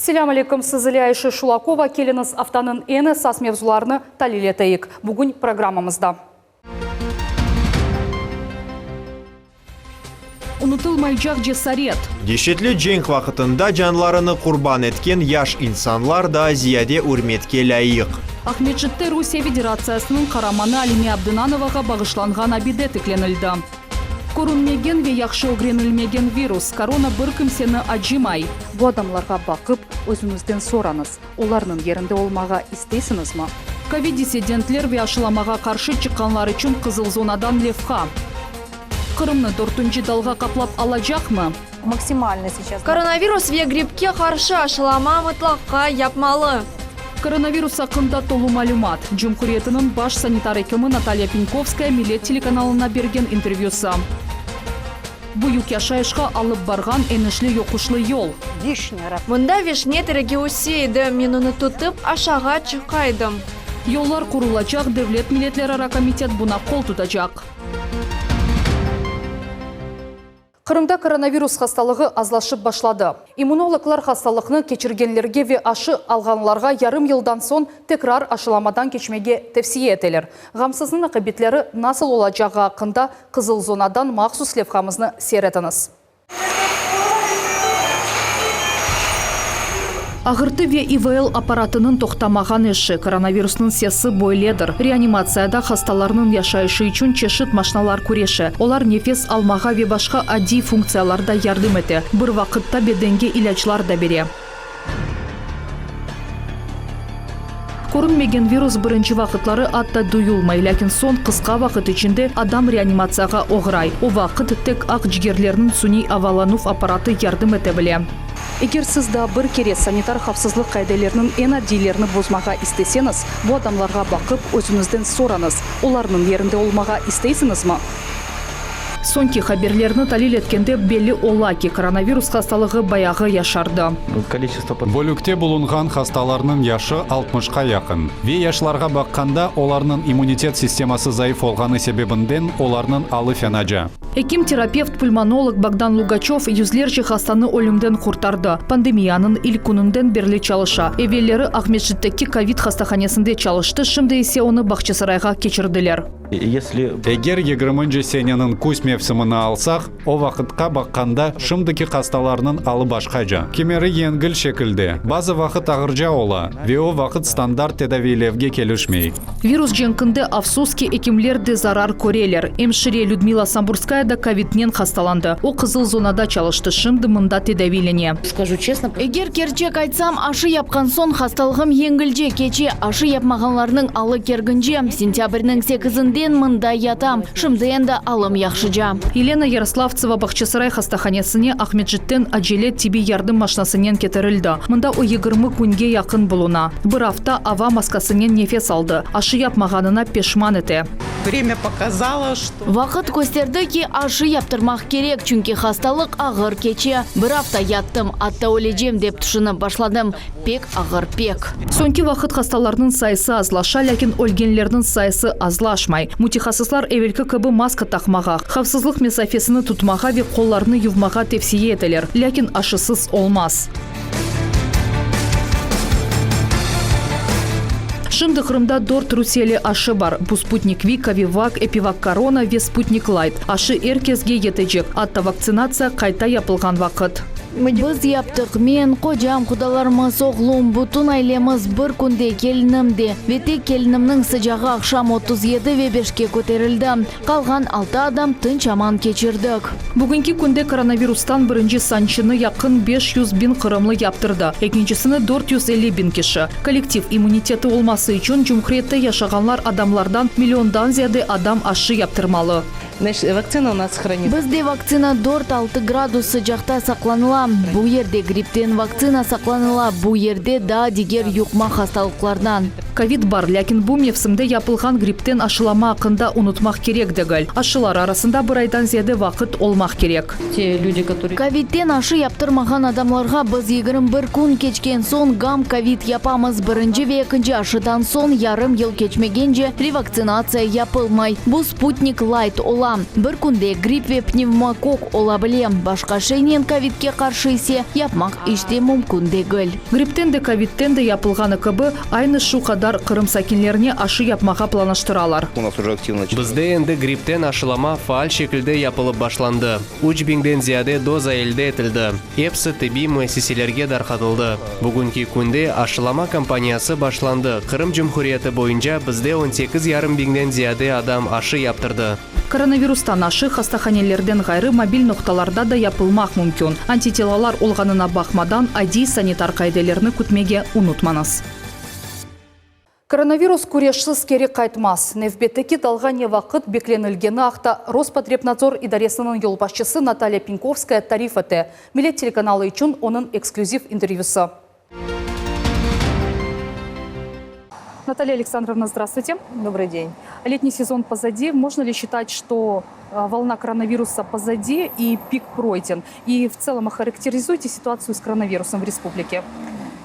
Selâm aleyküm, siz ile Ayşe Şulakova, keliñiz aftanıñ eñ esas mevzularını talil eteyik bugün programmamızda. Unutılmaycaq cesaret. Deşetli cenk vaqıtında canlarını qurban etken yaş insanlar daa ziyade ürmetke lâyıq. Aqmescitte Rusiye Federatsiyasınıñ qaramanı Alime Abdınanovağa bağışlanğan abide tiklenildi. Körünmegen ve yahşı ögrenilmegen virus, korona bir kimseni acımay. Bu adamlarğa baqıp, özüñizden sorañız, olarnıñ yerinde olmağa isteysiñizmi? Covid dissidentler ve aşılamağa qarşı çıqqanlar içün qızıl zonadan levha. Qırımnı dörtünci dalğa qaplap alacaqmı? Koronavirus ve grippke qarşı aşılama mıtlaqqa yapmalı. Koronavirus aqqında tolu malümat, Cumhuriyetiniñ baş sanitar ekimi Natalya Penkovskaya Millet telekanalına bergen intervyüsi. Büyük yaşayışqa alıp barğan enişli-yoquşlı yol. Mında vişne teregi öse edi, men onı tutıp, aşağa çıqa edim. Yollar qurulacaq, Devlet milletlerara komitet buna qol tutacaq. Qırımda koronavirus hastalığı azlaşıp başladı. İmmunologlar hastalıqnı keçirgenlerge ve aşı alğanlarğa yarım yıldan soñ tekrar aşılamadan keçmege tevsiye eteler. Ğamsıznıñ aqibetleri nasıl olacağı aqqında Qızıl zonadan mahsus levhamıznı seyir etiñiz. Ağırtı ve İVL apparatınıñ toqtamağan işi, koronavirusnıñ sesi böyledir. Reanimatsiyada hastalarnıñ yaşayışı içün çeşit maşnalar küreşe. Olar nefes almağa ve başqa adiy funktsiyalarda yardım ete, bir vaqıtta bedenge ilâclar da bere. Körünmegen virus birinci vaqıtları atta duyulmay, lâkin soñ qısqa vaqıt içinde adam reanimatsiyağa oğray. O vaqıt tek aq cigerlerniñ suniy avalanuv apparatı yardım ete bile. Eger siz daa bir kere sanitar havfsızlıq qaideleriniñ eñ addiylerini bozmağa isteseñiz, bu adamlarğa baqıp, özüñizden sorañız, olarnıñ yerinde olmağa isteysiñizmi? Soñki haberlerni talil etkende belli ola ki, koronavirus hastalığı bayağı yaşardı. Bölükte bulunğan hastalarnıñ yaşı altmışqa yaqın. Ve yaşlarğa baqqanda, olarnıñ immunitet sisteması zayıf olğanı sebebinden olarnıñ alı fenaca. Ekim-terapevt, pulmonolog Bogdan Lugaçöv yüzlerce hastanı ölümden qurtardı. Pandemiyanıñ ilk kününden berli çalışa. Evelleri Aqmescitteki kovid hastahanesinde çalıştı, şimdi ise onı Bağçasarayğa keçirdiler. Eger yigirminci seneniñ küz mevsimini alsaq, o vaqıtqa baqqanda şimdiki hastalarnıñ alı başqaca. Kimeri yengil şekilde, bazı vaqıt ağırca ola ve o vaqıt standart tedaviylevge kelişmey. Virus cenkinde, afsus ki, ekimler de zarar köreler. Emşire Lüdmila Samburskaya da kovidnen hastalandı. O, qızıl zonada çalıştı, şimdi mında tedaviylene. Eger kerçek aytsam, aşı yapqan soñ hastalığım yengilce keçe, aşı yapmağanlarnıñ alı kergince. Sentâbrniñ sekizinden mında yatam, şimdi endi alım yahşıca. Yelena Yaroslavtseva Bağçasaray hastahanesine Aqmescitten acele tibbiy yardım maşnasınen ketirildi. Mında o 20 künge yaqın buluna. Bir afta ava maskasınen nefes aldı. Aşı yapmağanına peşman ete. Vremâ pokazalo, çto. Vaqıt kösterdi ki, aşı yaptırmaq kerek, çünki hastalıq ağır keçe. Bir afta yattım, atta ölecem dep tüşünip başladım. Pek ağır, pek. Soñki vaqıt hastalarnıñ sayısı azlaşa, lâkin ölgenlerniñ sayısı azlaşmay. Mütehassıslar evelki kibi maska taqmağa, havfsızlıq mesafesini tutmağa ve qollarnı yuvmağa tevsiye eteler, lâkin aşısız olmaz. Şimdi Qırımda dört rusiyeli aşı bar, bu Sputnik V, KoviVak, EpiVakKorona ve Sputnik Layt. Aşı er kesge yetecek, atta vaktsinatsiya qayta yapılğan vaqıt. Biz yaptıq, men, qocam, qudalarımız, oğlum, bütün ailemiz, bir künde, kelinim de. Ve tek kelinimniñ sıcağı aqşam 37 ve beşke köterildi. Qalğan altı adam tınç-aman keçirdik. Bugünki künde koronavirustan birinci sançını yaqın 500 biñ qırımlı yaptırdı, ekincisini 450 biñ kişi. Kollektiv immuniteti olması içün cumhuriyette yaşağanlar adamlardan milliondan ziyade adam aşı yaptırmalı. Bizde vaktsina dört-altı gradus sıcaqta saqlanıla. Bu yerde grippten vaktsina saqlanıla, bu yerde daa diger yuqma hastalıqlardan. Kovid bar, lâkin bu mevsimde yapılğan grippten aşılama aqqında unutmaq kerek degil. Aşılar arasında bir aydan ziyade vaqıt olmaq kerek. Kovidten aşı yaptırmağan adamlarğa biz 21 kün keçken soñ Gam-kovid yapamız. Birinci ve ekinci aşıdan soñ yarım yıl keçmegence revaktsinatsiya yapılmay. Bu Sputnik Layt ola. Bir künde gripp ve pnevmokokk ola bile, başqa şeynen kovidke qarşı ise yapmaq iç te mümkün degil. Grippten de, kovidten de yapılğanı kibi, aynı şu qadar Qırım sakinlerine aşı yapmağa planlaştıralar. Bizde endi grippten aşılama faal şekilde yapılıp başlandı. Üç biñden ziyade doza elde etildi, episi tibbiy müessiselerge darqatıldı. Bugünki künde aşılama kampaniyası başlandı, Qırım Cumhuriyeti boyunca bizde on sekiz yarım biñden ziyade adam aşı yaptırdı. Koronavirustan aşı hastahanelerden ğayrı mobil noqtalarda da yapılmaq mümkün. Antitelalar olğanına baqmadan, adiy sanitar qaidelerni kütmege unutmañız. Koronavirus küreşsiz keri qaytmaz. Nevbetteki dalğa ne vaqıt beklenilgeni aqta Rospotrebnadzor idaresiniñ yolbaşçısı Natalya Penkovskaya tarif ete. Millet telekanalı içün onıñ eksklüziv intervyüsı. Natalya Aleksandrovna, здравствуйте. Добрый день. Летний сезон позади. Можно ли считать, что волна коронавируса позади и пик пройден? И в целом охарактеризуйте ситуацию с коронавирусом в республике.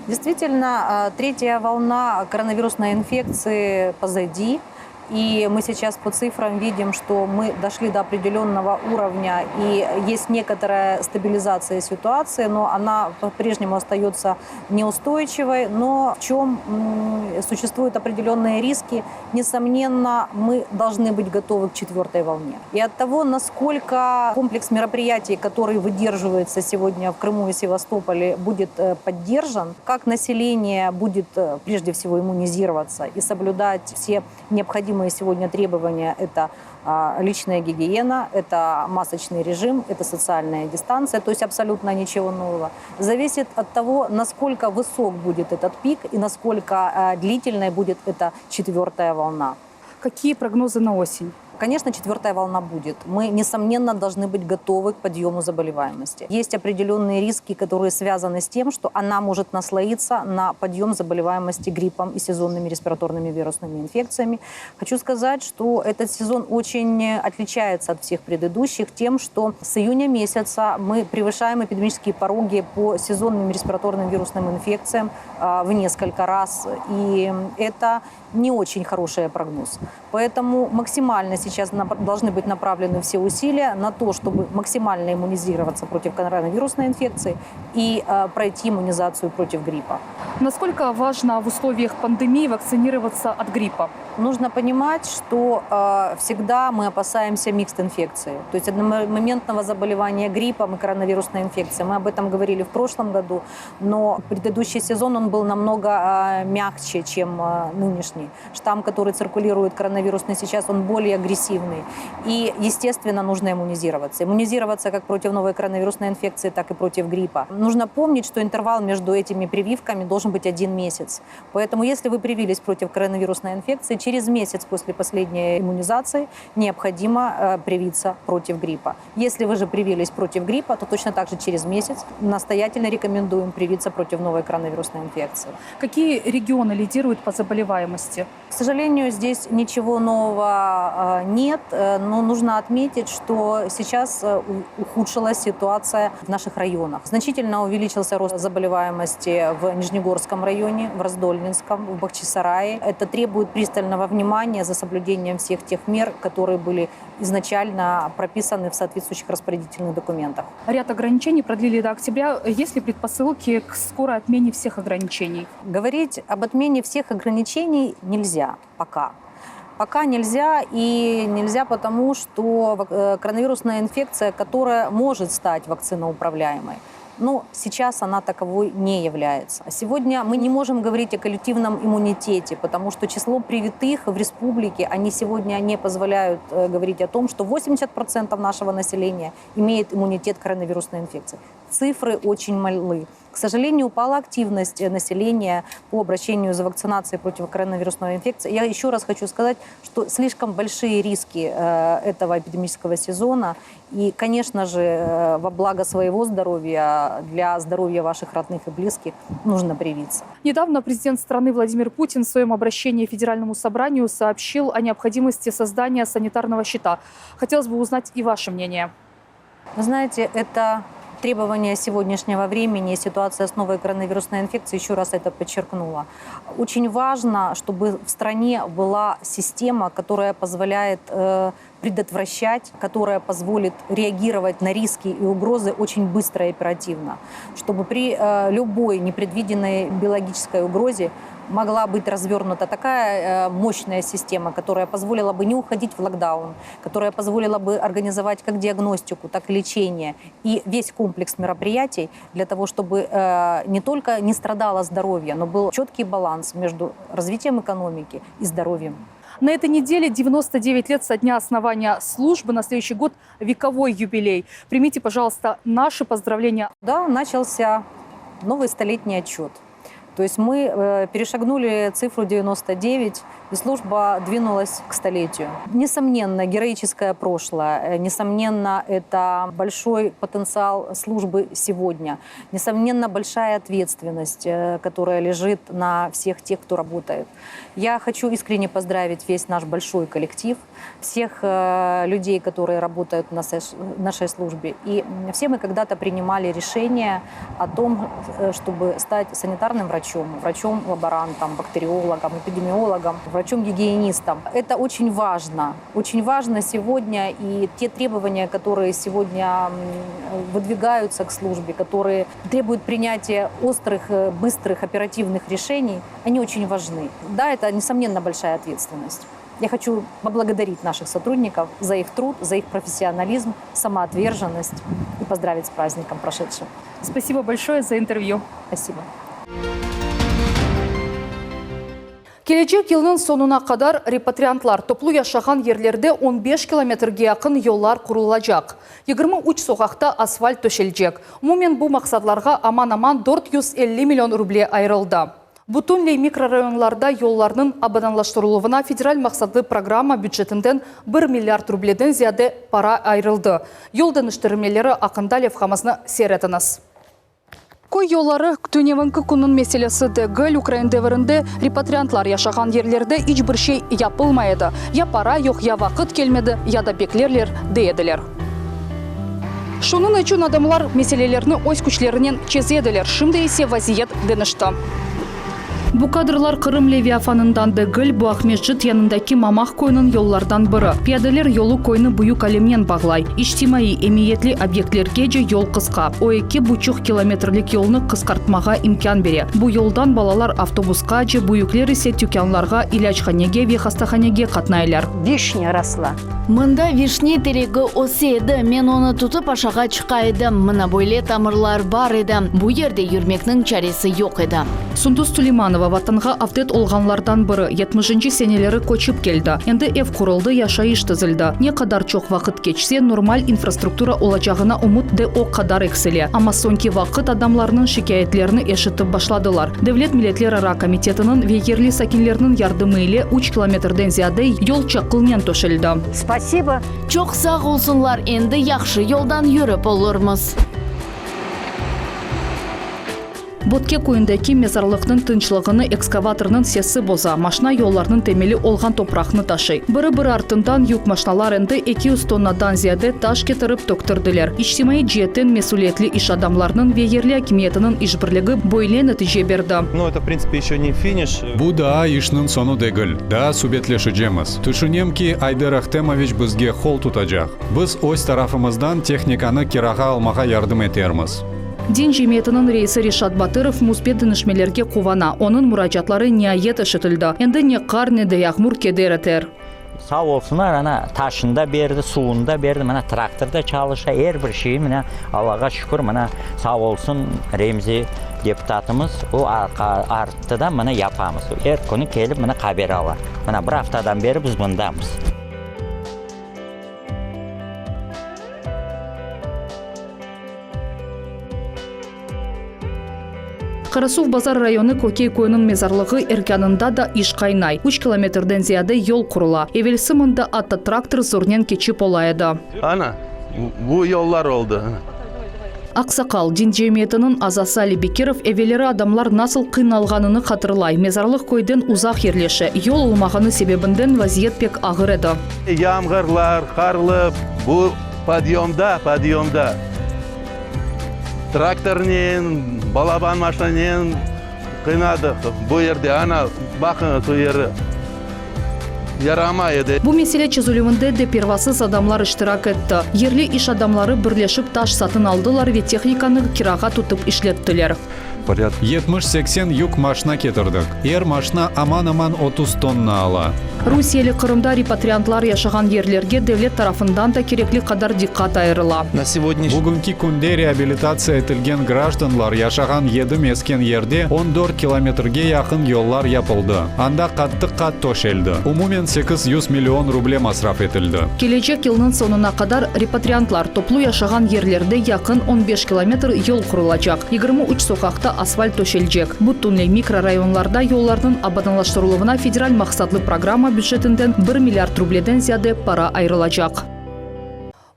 Действительно, третья волна коронавирусной инфекции позади. И мы сейчас по цифрам видим, что мы дошли до определенного уровня, и есть некоторая стабилизация ситуации, но она по-прежнему остается неустойчивой. Но в чем существуют определенные риски, несомненно, мы должны быть готовы к четвертой волне. И от того, насколько комплекс мероприятий, который выдерживается сегодня в Крыму и Севастополе, будет поддержан, как население будет прежде всего иммунизироваться и соблюдать все необходимые сегодня требования – это личная гигиена, это масочный режим, это социальная дистанция, то есть абсолютно ничего нового. Зависит от того, насколько высок будет этот пик и насколько длительной будет эта четвертая волна. Какие прогнозы на осень? Конечно, четвертая волна будет. Мы, несомненно, должны быть готовы к подъему заболеваемости. Есть определенные риски, которые связаны с тем, что она может наслоиться на подъем заболеваемости гриппом и сезонными респираторными вирусными инфекциями. Хочу сказать, что этот сезон очень отличается от всех предыдущих тем, что с июня месяца мы превышаем эпидемические пороги по сезонным респираторным вирусным инфекциям в несколько раз. И это не очень хороший прогноз. Поэтому максимально сейчас должны быть направлены все усилия на то, чтобы максимально иммунизироваться против коронавирусной инфекции и пройти иммунизацию против гриппа. Насколько важно в условиях пандемии вакцинироваться от гриппа? Нужно понимать, что всегда мы опасаемся микст-инфекции, то есть одномоментного заболевания гриппом и коронавирусной инфекцией. Мы об этом говорили в прошлом году, но предыдущий сезон он был намного мягче, чем нынешний. Штамм, который циркулирует коронавирусный сейчас, он более агрессивный. И, естественно, нужно иммунизироваться. Иммунизироваться как против новой коронавирусной инфекции, так и против гриппа. Нужно помнить, что интервал между этими прививками должен быть 1 месяц. Поэтому, если вы привились против коронавирусной инфекции, через месяц после последней иммунизации необходимо привиться против гриппа. Если вы же привились против гриппа, то точно так же через месяц настоятельно рекомендуем привиться против новой коронавирусной инфекции. Какие регионы лидируют по заболеваемости? К сожалению, здесь ничего нового нет, но нужно отметить, что сейчас ухудшилась ситуация в наших районах. Значительно увеличился рост заболеваемости в Нижнегорском районе, в Раздольнинском, в Бахчисарае. Это требует пристального внимания за соблюдением всех тех мер, которые были изначально прописаны в соответствующих распорядительных документах. Ряд ограничений продлили до октября. Есть ли предпосылки к скорой отмене всех ограничений? Говорить об отмене всех ограничений нельзя пока. Пока нельзя, и нельзя потому, что коронавирусная инфекция, которая может стать вакциноуправляемой, но сейчас она таковой не является. Сегодня мы не можем говорить о коллективном иммунитете, потому что число привитых в республике, они сегодня не позволяют говорить о том, что 80% нашего населения имеет иммунитет к коронавирусной инфекции. Цифры очень малы. К сожалению, упала активность населения по обращению за вакцинацией против коронавирусной инфекции. Я еще раз хочу сказать, что слишком большие риски этого эпидемического сезона. И, конечно же, во благо своего здоровья, для здоровья ваших родных и близких нужно привиться. Недавно президент страны Владимир Путин в своем обращении Федеральному собранию сообщил о необходимости создания санитарного щита. Хотелось бы узнать и ваше мнение. Вы знаете, это требования сегодняшнего времени, ситуация с новой коронавирусной инфекцией, еще раз это подчеркнула. Очень важно, чтобы в стране была система, которая позволяет э, предотвращать, которая позволит реагировать на риски и угрозы очень быстро и оперативно, чтобы при э, любой непредвиденной биологической угрозе могла быть развернута такая э, мощная система, которая позволила бы не уходить в локдаун, которая позволила бы организовать как диагностику, так и лечение и весь комплекс мероприятий для того, чтобы э, не только не страдало здоровье, но был четкий баланс между развитием экономики и здоровьем. На этой неделе 99 лет со дня основания службы. На следующий год вековой юбилей. Примите, пожалуйста, наши поздравления. Да, начался новый столетний отчет. То есть мы э, перешагнули цифру 99, и служба двинулась к столетию. Несомненно, героическое прошлое, э, несомненно, это большой потенциал службы сегодня, несомненно, большая ответственность, э, которая лежит на всех тех, кто работает. Я хочу искренне поздравить весь наш большой коллектив, всех людей, которые работают на нашей службе. И все мы когда-то принимали решение о том, чтобы стать санитарным врачом, врачом-лаборантом, бактериологом, эпидемиологом, врачом-гигиенистом. Это очень важно. Очень важно сегодня и те требования, которые сегодня выдвигаются к службе, которые требуют принятия острых, э, быстрых, оперативных решений, они очень важны. Да, это, несомненно, большая ответственность. Я хочу поблагодарить наших сотрудников за их труд, за их профессионализм, самоотверженность и поздравить с праздником прошедшим. Спасибо большое за интервью. Спасибо. Kelecek yılnıñ soñuna qadar repatriantlar toplu yaşağan yerlerde on beş kilometrge yaqın yollar qurulacaq, 23 soqaqta asfalt töşelecek. Umumen bu maqsadlarğa aman-aman 450 million ruble ayırıldı. Bütünley mikrorayonlarda yollarnıñ abadanlaştırıluvına federal maqsatlı programma bücetinden bir milliard rubleden ziyade para ayırıldı. Yol deñiştirmeleri aqqında levhamıznı seyir etiñiz. Köy yolları, tünevinki künniñ meselesi degil, ukrain devirinde repatriantlar yaşağan yerlerde iç bir şey yapılmay edi, ya para yoq, ya vaqıt kelmedi, ya da beklerler, dey ediler. Şunıñ içün adamlar meselelerni öz küçlerinen çeze ediler, şimdi ise vaziyet deñişti. Bu kadrlar Qırım Leviafanından degil, bu Aqmescit yanındaki Mamaq köyüniñ yollardan biri. Piyadeler yolu köyni büyük alemnen bağlay. İçtimaiy emiyetli obyektlergece yol qısqa. O, eki buçuq kilometrlik yolnı qısqartmağa imkân bere. Bu yoldan balalar avtobusqace, büyükler ise tükânlarğa, ilâchanege ve hastahanege qatnaylar. Vişne rosla. Mında vişne teregi öse edi, men onı tutıp aşağa çıqa edim. Mına böyle tamırlar bar edi. Bu yerde yürmekniñ çaresi yoq edi. Sundus Suleymanova, Vatanğa avdet olğanlardan biri, yetmişinci seneleri köçip keldi. Endi ev quruldı, yaşayış tizildi. Ne qadar çoq vaqıt keçse, normal infrastruktura olacağına ümüt de o qadar eksile. Amma soñki vaqıt adamlarnıñ şikâyetlerini eşitip başladılar. Devlet milletlerara komitetiniñ ve yerli sakinlerniñ yardımı ile üç kilometrden ziyade yol çaqılnen töşeldi. Spasibo. Çoq sağ olsunlar, endi yahşı yoldan yürip olurmız. Bötke köyündeki mezarlıqnıñ tınçlığını ekskavatornıñ sesi boza, maşna yollarnıñ temeli olğan topraqnı taşıy. Biri-biri artından yük maşnalar endi 200 tonnadan ziyade taş ketirip töktürdiler. İçtimaiy ceetten mesüliyetli iş adamlarnıñ ve yerli akimiyetiniñ işbirligi böyle netice berdi. Nu, eto, v printsipe, eşço ne finiş. Bu daa işniñ soñu degil, daa subetleşecemiz. Tüşünem ki, Ayder Ahtemoviç bizge qol tutacaq. Biz öz tarafımızdan tehnikanı kirağa almağa yardım etermiz. Din cemiyetiniñ reisi Reşat Batırov müsbet deñişmelerge quvana, onıñ muracaatları niayet eşitildi, endi ne qar, ne de yağmur keder eter. Sağ olsunlar, ana, taşını da berdi, suvını da berdi, mına, traktor da çalışa, er bir şeyi, mına, Allağa şükür, mına, sağ olsun Remzi deputatımız, o arqa, arttıdan, mına, yapamız. Er künü kelip, mına, haber ala. Mına, bir aftadan beri biz mındamız. Qarasuvbazar rayonı Kökey köyüniñ mezarlığı erkânında da iş qaynay. Üç kilometrden ziyade yol qurula. Evelsi mında atta traktor zornen keçip ola edi. Ana, bu yollar oldı. Aqsaqal, din cemiyetiniñ azası Ali Bekirov evelleri adamlar nasıl qıynalğanını hatırlay, mezarlıq köyden uzaq yerleşe, yol olmağanı sebebinden vaziyet pek ağır edi. Yağmurlar, qarlı, bu podyomda, podyomda traktornen, balaban maşinanen qıynadıq. Bu yerde, ana, baqıñız, o yeri. Yaramay edi. Bu mesele çezilüvinde de pervasız adamlar iştirak etti. Yerli iş adamları birleşip taş satın aldılar ve tehnikanı kirağa tutıp işlettiler. 70-80 yük maşna ketirdik. Er maşna aman-aman 30 tonna ala. Rusiyeli Qırımda repatriantlar yaşağan yerlerge devlet tarafından da kerekli qadar diqqat ayırıla. Bugünki künde reabilitatsiya etilgen grajdanlar yaşağan yedi mesken yerde 14 kilometrge yaqın yollar yapıldı, anda qattı-qat töşeldi, umumen 800 million ruble masraf etildi. Kelecek yılnıñ soñuna qadar repatriantlar toplu yaşağan yerlerde yaqın on beş kilometr yol qurulacaq, 23 soqaqta asfalt töşelcek. Bütünley mikrorayonlarda yollarnıñ abadanlaştırıluvına federal maqsatlı programma bücetinden bir milliard rubleden ziyade para ayırılacaq.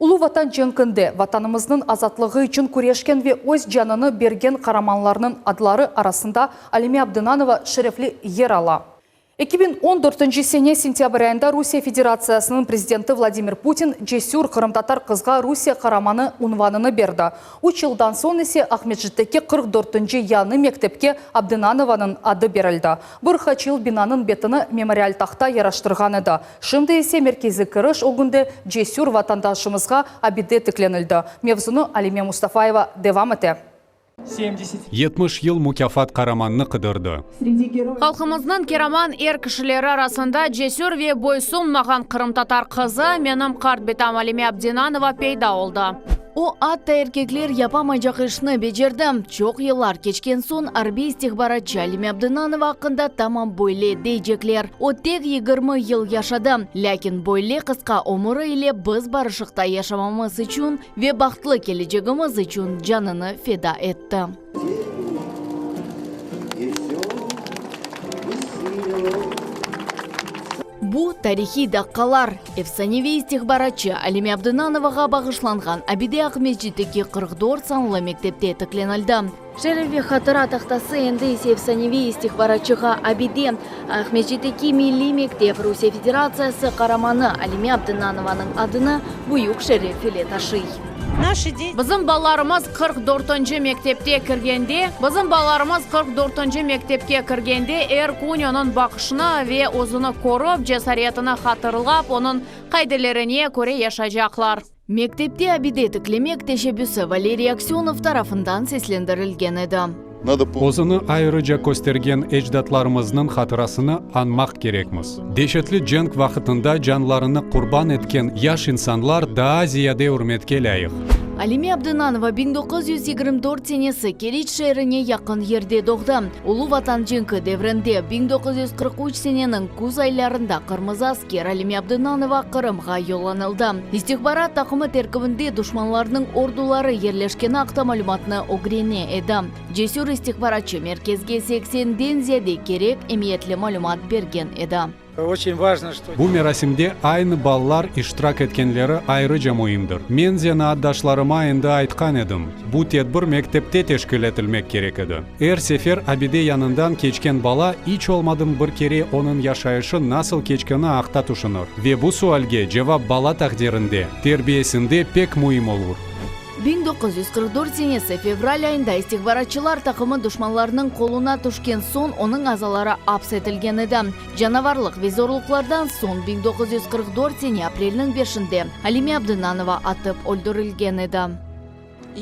Ulu Vatan cenkinde Vatanımıznıñ azatlığı içün küreşken ve öz canını bergen qaramanlarnıñ adları arasında Alime Abdınanova şerefli yer ala. 2014 sene sentâbr ayında Rusiye Federatsiyasınıñ prezidenti Vladimir Putin cesür qırımtatar qızğa Rusiye Qaramanı unvanını berdi. Üç yıldan soñ ise Aqmescitteki 44-nci yañı mektepke Abdınanovanıñ adı berildi. Bir qaç yıl binanıñ betini memorial tahta yaraştırğan edi. Şimdi ise merkeziy kiriş ögünde cesür vatandaşımızğa abide tiklenildi. Mevzunı Alime Mustafayeva devam ete. 70 yıl mukâfat qaramannı qıdırdı. Halqımıznıñ keraman er kişileri arasında cesür ve boysunmağan qırımtatar qızı, menim qart bitam Alime Abdinanova peyda oldı. O, atta erkekler yapamaycaq işni becerdi. Çoq yıllar keçken soñ arbiy istihbaratçı Alime Abdinanova aqqında tamam böyle deycekler, O, tek 20 yıl yaşadı, lâkin böyle qısqa ömüri ile biz barışıqta yaşamamız içün ve bahtlı kelecegimiz içün canını feda etti. Bu, tarihiy daqqalar. Efsaneviy istihbaratçı Alime Abdınanovağa bağışlanğan abide Aqmescitteki 44 sanlı mektepte tiklenildi. Şeref ve hatıra tahtası endi ise efsaneviy istihbaratçığa abide, Aqmescitteki milliy mektep Rusiye Federatsiyası qaramanı Alime Abdınanovanıñ adını büyük şeref ile taşıy. Bizim balalarımız 44-nci mektepte kirgende, Bizim balalarımız 44-nci mektepke kirgende, er kün onıñ baqışını ve özüni körip, cesaretini hatırlap, onıñ qaidelerine köre yaşaycaqlar. Mektepte abide tiklemek teşebbüsi Valeriy Aksönov tarafından seslendirilgen edi. Özüni ayrıca köstergen ecdatlarımıznıñ hatırasını añmaq kerekmiz. Deşetli cenk vaqıtında canlarını qurban etken yaş insanlar daa ziyade ürmetke lâyıq. Alime Abdınanova 1924 senesi Keriç şeerine yaqın yerde doğdı. Ulu Vatan cenki devrinde, 1943 seneniñ küz aylarında qırmızı asker Alime Abdınanova Qırımğa yollanıldı. İstihbarat taqımı terkibinde duşmanlarnıñ orduları yerleşkeni aqta malümatnı ögrene edi. Cesür istihbaratçı merkezge seksenden ziyade kerek emiyetli malümat bergen edi. Bu merasimde aynı balalar iştirak etkenleri ayrıca müimdir. Men zenaatdaşlarıma endi aytqan edim, bu tedbir mektepte teşkil etilmek kerek edi. Er sefer abide yanından keçken bala iç olmadım bir kere onıñ yaşayışı nasıl keçkeni aqta tüşünir. Ve bu sualge cevap bala taqdirinde, terbiyesinde pek müim olur. 1944 senesi fevral ayında istihbaratçılar taqımı duşmanlarnıñ qoluna tüşken soñ onıñ azaları aps etilgen edi. Canavarlıq ve zorluqlardan soñ 1944 sene aprelniñ beşinde Alime Abdınanova atıp öldürilgen edi.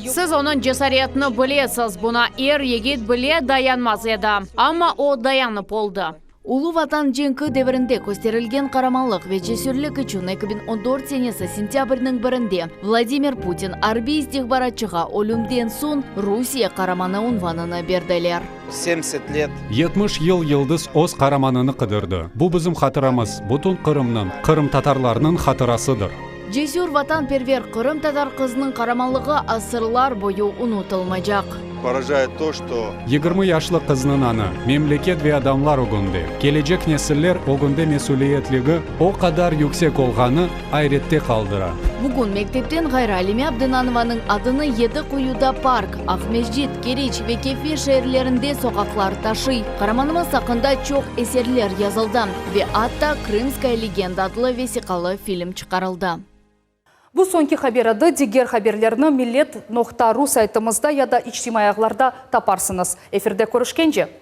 Siz onıñ cesaretini bilesiz, buna er yigit bile dayanmaz edi, amma o dayanıp oldı. Ulu Vatan cenki devrinde kösterilgen qaramanlıq ve cesürlik içün 2014 senesi sentâbrniñ birinde Vladimir Putin arbiy istihbaratçığa ölümden soñ Rusiye Qaramanı unvanını berdiler. Semdesât let. 70 yıl yıldız öz qaramanını qıdırdı. Bu bizim hatıramız, bütün Qırımnıñ, qırımtatarlarnıñ hatırasıdır. Cesür vatanperver qırımtatar qızınıñ qaramanlığı asırlar boyu unutılmaycaq. Поражает то, что 20 yaşlı qıznıñ ana, memleket ve adamlar ögünde, kelecek nesiller ögünde mesüliyetligi o qadar yüksek olğanı ayrette qaldıra. Bugün mektepten ğayrı Alime Abdenanovanıñ adını Yedi Quyuda park, Aqmescit, Keriç ve Kefe şeerlerinde soqaqlar taşıy. Qaramanımız aqqında çoq eserler yazıldı ve atta Krımskaya legenda adlı vesiqalı film çıqarıldı. Bu soñki haber edi. Diger haberlerni millet noqta ru saytımızda ya da içtimaiy ağlarda taparsıñız. Efirde körüşkence!